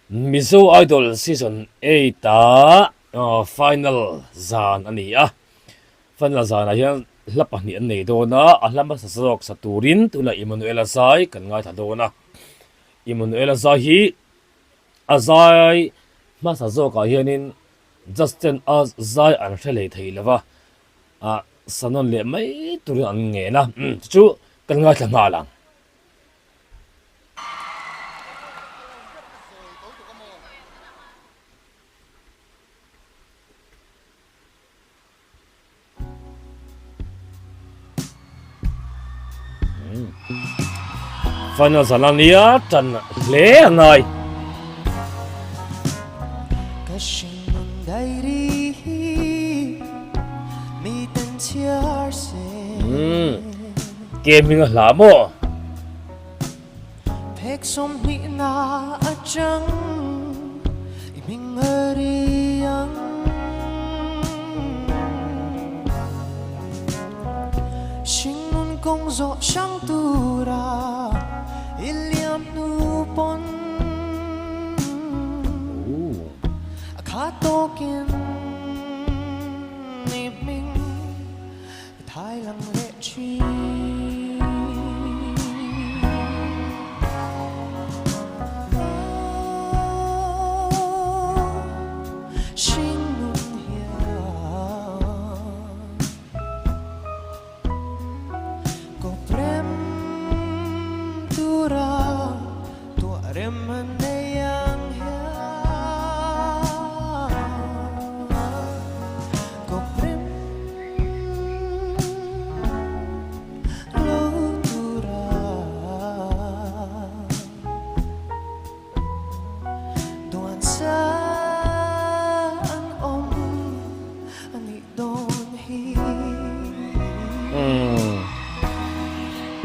Mizo Idol Season 8 a final zan a ni a, final zanah hian hla pahnih an nei dawn a, a hla hmasa zawk sa turin tunah Immanuela zai kan ngaithla dawn a, Immanuela zai hi a zai hmasa zawkah hianin Justin a zai an hre leh thei lo va, ah sa nawn leh mai turin an ngen a, chu chu kan ngaithla nghal ang. Final zan a nia tan hle a ngai. Ke hming a hla maw?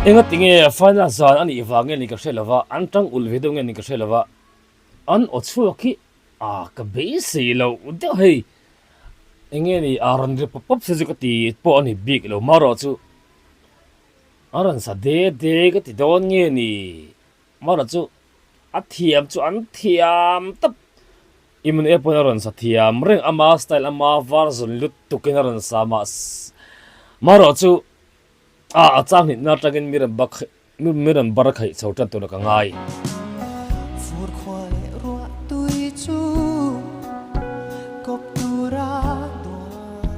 Enga tinge final zan a nih vang nge ni ka hre lova, an tang ulh ve deuh nge ni ka hre lova, an aw chhuak hi a ka beisei loh deuh hei. Enge ni a rawn ri pawp pawp se chu ka ti pawh a ni bik lo marawh chu a rawn sa de de ka ti dawn nge ni marawh chu a thiam chu an thiam tawp Immanuel pawn a rawn sa thiam reng ama style ama version lutuk in a rawn sa mah marawh chu a a chang hnihna atangin mi rawn bak mi rawn bar khaih chho tan tura ka ngai. Fur khua leh ruah tui chu kawp tura duan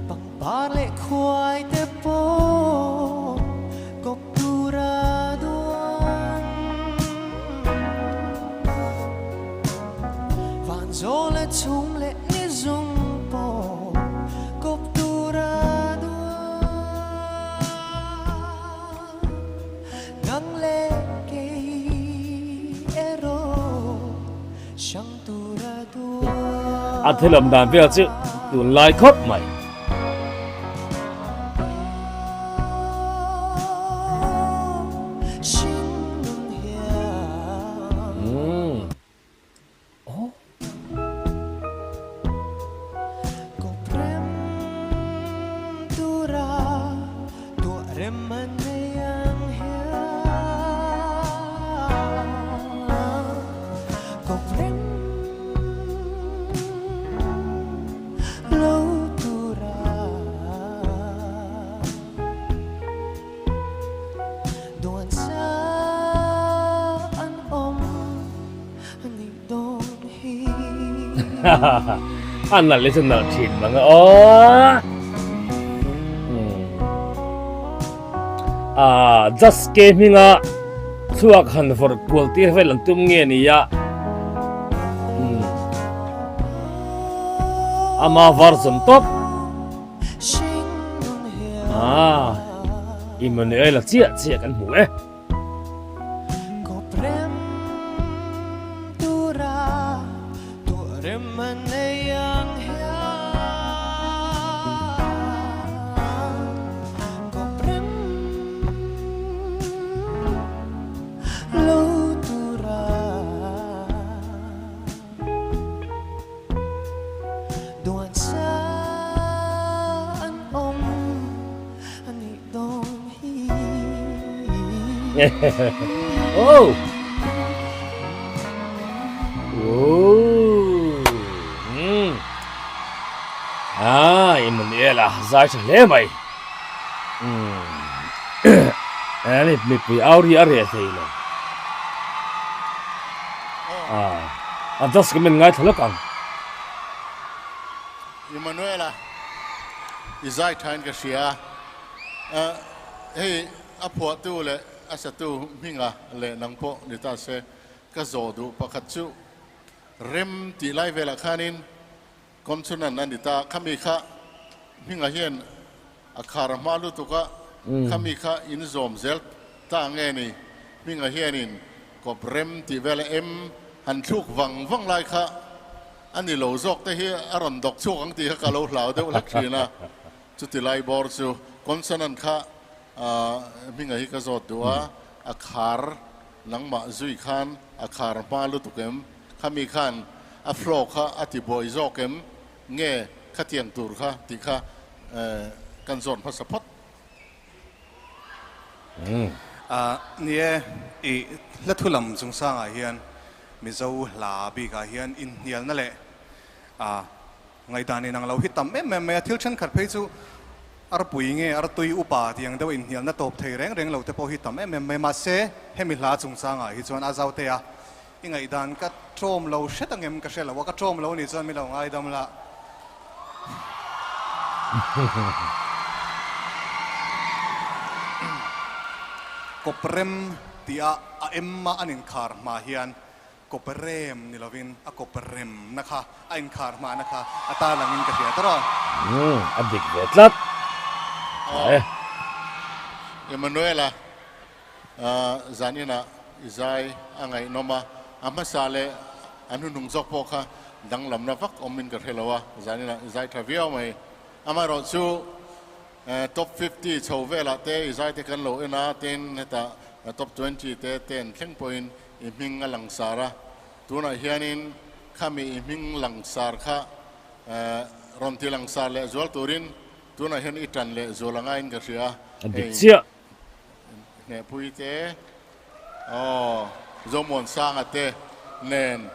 Pangpar leh khuai te pawh kawp tura duan Van zawl leh chhum leh ni zung pawh kawp tura duan Nang leh kei erawh hrang tura duan. A thil awm dan vel chu tunlai khawp mai. A nalh hi chu nalh thin mang a aw. Ah, just ke hminga thluak han vawrh kual tir vel an tum nge nia. Ama version tawp. Ah, Immanuela chiah chiah kan hmu e. Oh! Ooh! Mm. Ah, Emmanuel-a zai tha hle mai. Mm. Ani mipui au ri a reh thei lo. Ah, a just ka min ngaithla lawk ang. Emmanuel-a i zai thain ka hria. Hei a phuahtu leh a satu hminga leh nang pawh ni ta se ka zawh duh pakhat chu rem tih lai velah khanin consonant a ni ta khami kha hminga hian a khar a hma lutuk a khami kha in zawm zel ta nge ni hminga hianin kawp rem tih vela em han thluk vang vang lai kha a ni lo zawk te hi a rawn dawk chhuak ang tih kha ka lo hlau deuh hlek thin a. Chuti lai bawr chu consonant kha hminga hi ka zawt duh a, a khar nangmah zui khan a khar hma lutuk em? Khami khan a flow kha a ti buai zawk em? Nge khatiang tur kha tih kha kan zawt hmasa phawt. Ni e, i hla thu lam chungchangah hian Mizo hla bikah hian inhnialna leh Ngaihdan inang lo hi tam em em mai a, thil thenkhat phei chu arpui nge artui upa tih ang deuh inhnialna tawp thei reng reng lo te pawh hi tam em em mai. Mahse, hemi hla chungchangah hi chuan a zaute a, i ngaihdan ka ṭawm lo hret angem ka hre lo a, ka ṭawm lo nih chuan mi lo ngaidam la. Kawprem tih a a em a an inkhar hma hian Kawp rem ni lovin a kawp remna kha a inkhar hmahna kha a tarlangin ka hria tawrh a. Umm a dik ve tlat e. Emmanuel-a zan inah i zai a ngaihnawm a, a hmasa leh a hnuhnung zawk pawh kha danglamna vak awmin ka hre lo a, zan inah i zai tha viau mai. Amaherawh chu Top 50 chho velah te i zai te kan lo en a, tin hetah top 20 te ten thleng pawhin i hming a langsar a, tunah hianin khami i hming langsar kha rawn ti langsar leh zual turin tunah hian i tan leh zual angaiin ka hria a, A dik chiah. Hnehpui te, aw Zomuansanga te nen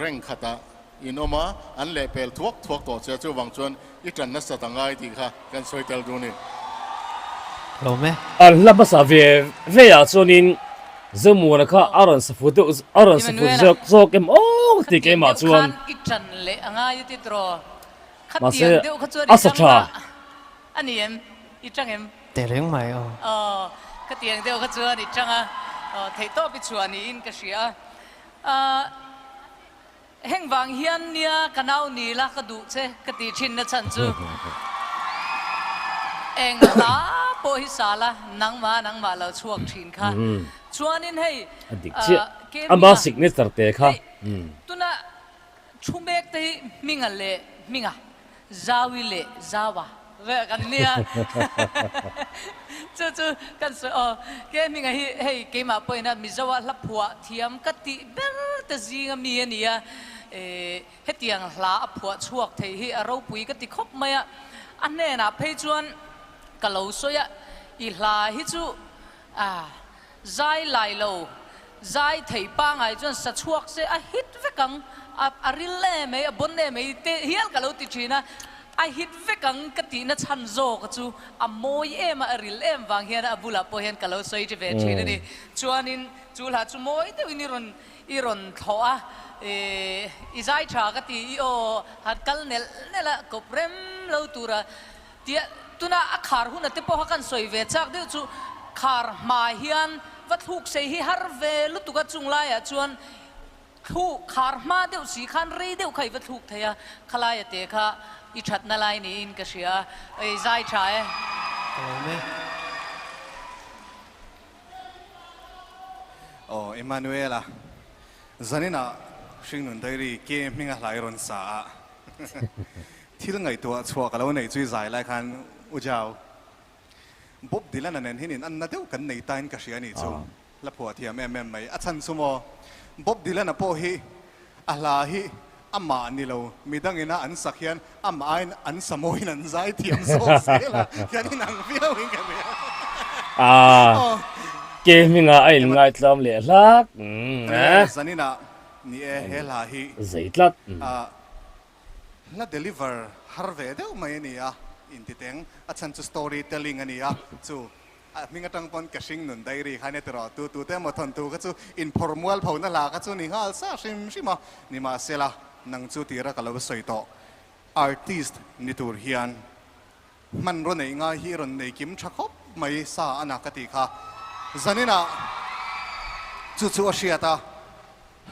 reng khatah in awm a, an lehpel thuak thuak tawh che a, chuvang chuan i tan nasat a ngai tih kha kan sawi tel duh a ni. Hlawm e. An hla hmasa ve ve ah chuanin Zomuana kha a rawn safu deuh a rawn safu zawk zawk em aw tih keimah chuan. Mahse a sa tha. A ni em? I tang em? Teh reng mai aw. Aw, khatiang deuh kha chuan i tang a, aw theihtawp i chhuah niin ka hria a. Heng vang hian nia ka nau ni la ka duh che ka tih thin na chhan chu eng hla pawh hi sa la nangmah nangmah lo chhuak thin kha. Chuanin hei A dik chiah. Kemi Ama a signature te kha. Hei tuna thu mek te hi Hminga leh Hminga Zawi leh Zawa ve kan nia chu chu kan sawi aw ke hminga hi hei keimah pawhin a Mizo a hla phuah thiam ka tih ber te zinga mi a nia eh hetiang hla a phuah chhuak thei hi a ropui ka ti khawp mai a a hnenah phei chuan ka lo sawi a i hla hi chu ah Zai lai lo, zai thei pangai chuan sa chhuak se a hit vek ang, a a ril em mai, a bon em mai te hial ka lo ti thin a, a hit vek ang ka tihna chhan zawk chu a mawi em a, a ril em vang hian a bulah pawh hian ka lo sawi ṭi ve thin a ni. Chuanin chu hla chu mawi deuhin i rawn i rawn thlawh a, ih i zai tha ka ti, i aw han kal nelh nelh a, kawp rem lo tura Tia tuna a khar huna te pawha kan sawi ve chak deuh chu khar hma hian va thluk sei hi har ve lutuk a, chung laiah chuan thluk khar hma deuh si khan rei deuh kha i va thluk thei a, khalaia te kha i thatna lai niin ka hria a, ei zai tha e. Ka lawm e. Aw Emmanuel-a, zaninah Hringnun Diary ke hminga hlai rawn sa a. Thil ngaihtuah chhuah ka lo neih chu i zai lai khan U Jau, Bob Dylan-a nen hian in anna deuh kan nei tain ka hria a nih chu. Hla phuah thiam em em mai. A chhan chu maw, Bob Dylan-a pawh hi a hla hi amah ni lo, midangina an sak hian amah aiin an sa mawiin an zai thiam zawk zel a, kan inang viauin ka hria. Ah, ke hminga a in ngaitlawm leh hlak. Zaninah ni e he hla hi. Zei tlat. Hla deliver har ve deuh mai a ni a, intiteng a chhan chu story telling a ni a, chu A hming atang pawn ka hring nun diary kha nia tiraw tu tu te emaw thawntu kha chu inphawrh mual pho na hla kha chu ni nghal sa hrim hrim a, nimahsela nang chu tira ka lo sawi tawh artist ni tur hian hmanraw neih ngai hi i rawn nei kim tha khawp mai sa a na ka tih kha zaninah chu chu a hriat a,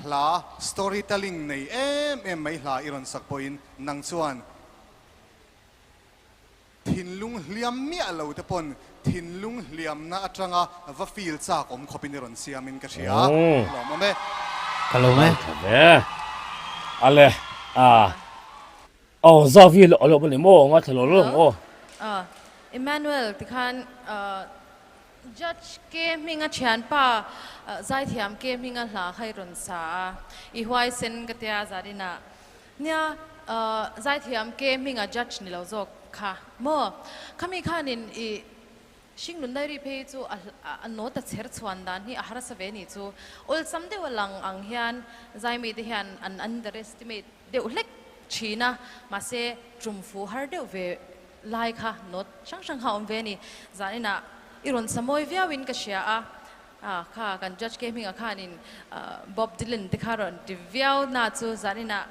hla story telling nei em em mai hla i rawn sak pawhin nang chuan Thinlung hliam miah lo te pawn thinlung hliamna atanga va feel chak awm khawpin i rawn siamin ka hria. Lawmawm e. Ka lawm e. Tha ve. Ale a aw zau hi a lawm a ni maw ngaithla lo lo ang aw. Aw Emmanuel tikhan Judge Ke hminga thianpa zaithiam Ke hminga hla kha i rawn sa a i huaisen ka tia zaninah Nia, zaithiam ke hminga judge ni lo zawk kha maw? Khami khanin i hringnun diary phei chu a note a chher chhuan dan hi a harsa ve ni chu. Awlsam deuh a lang ang hian zaimi te hian an underestimate deuh hlek thin a, mahse tum fu har deuh ve lai kha note hrang hrang kha a awm ve a ni. Zaninah i rawn sa mawi viauin ka hria a. Ah kha kan judge ke hmingah khanin Bob Dylan te kha rawn ti viau na chu zaninah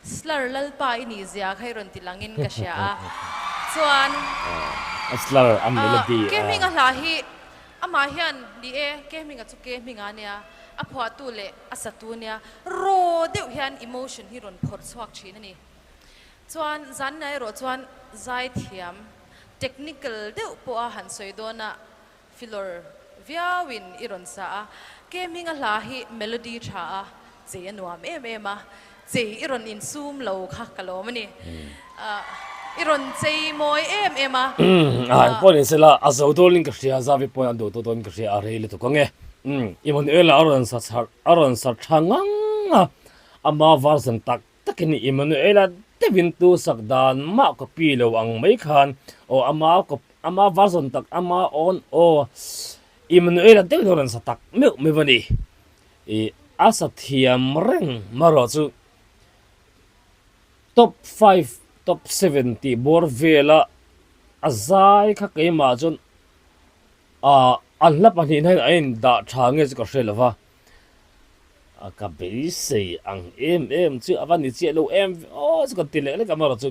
Slur Lalpa i nih zia kha i rawn ti langin ka hria a chuan A slur a melody ke hminga hla hi amah hian ni e ke hminga chu ke hminga nia a phuahtu leh a satu nia raw deuh hian emotion hi rawn phawrh chhuak thin a ni chuan zaninah erawh chuan zaithiam technical deuh pawha han sawi dawn a Filawr viauin i rawn sa a, ke hminga hla hi melody tha a, chei a nuam em em a, chei i rawn insum lo kha ka lawm a ni. I rawn chei mawi em em a. A eng pawh ni sela, a zo dawlin ka hria, Zavi pawhin a duh tawh dawnin ka hria, a rei lutuk ang e. Immanuela a rawn sa char, a rawn sa tha ngang a, ama version tak takin Immanuela deuhin tu sak dan mah copy lo ang mai khan aw ama ama version tak ama own aw Immanuela deuhin a rawn sa tak meuh meuh a ni. Ih a sa thiam reng marawh chu top five top seven tih bawr vela a zai kha keimah chuan ah a hla pahnihna hian a indah tha nge chu ka hre lo va. A ka beisei ang em em chu a va ni chiah lo em aw chu kan ti leh lek a marawh chu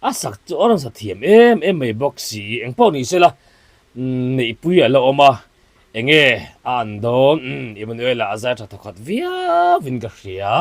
a sak chu a rawn sa thiam em em mai bawk si engpawh ni sela neihpui a la awm a enge a an dawn Emmanuel-a a zai tha thawkhat viau in ka hria.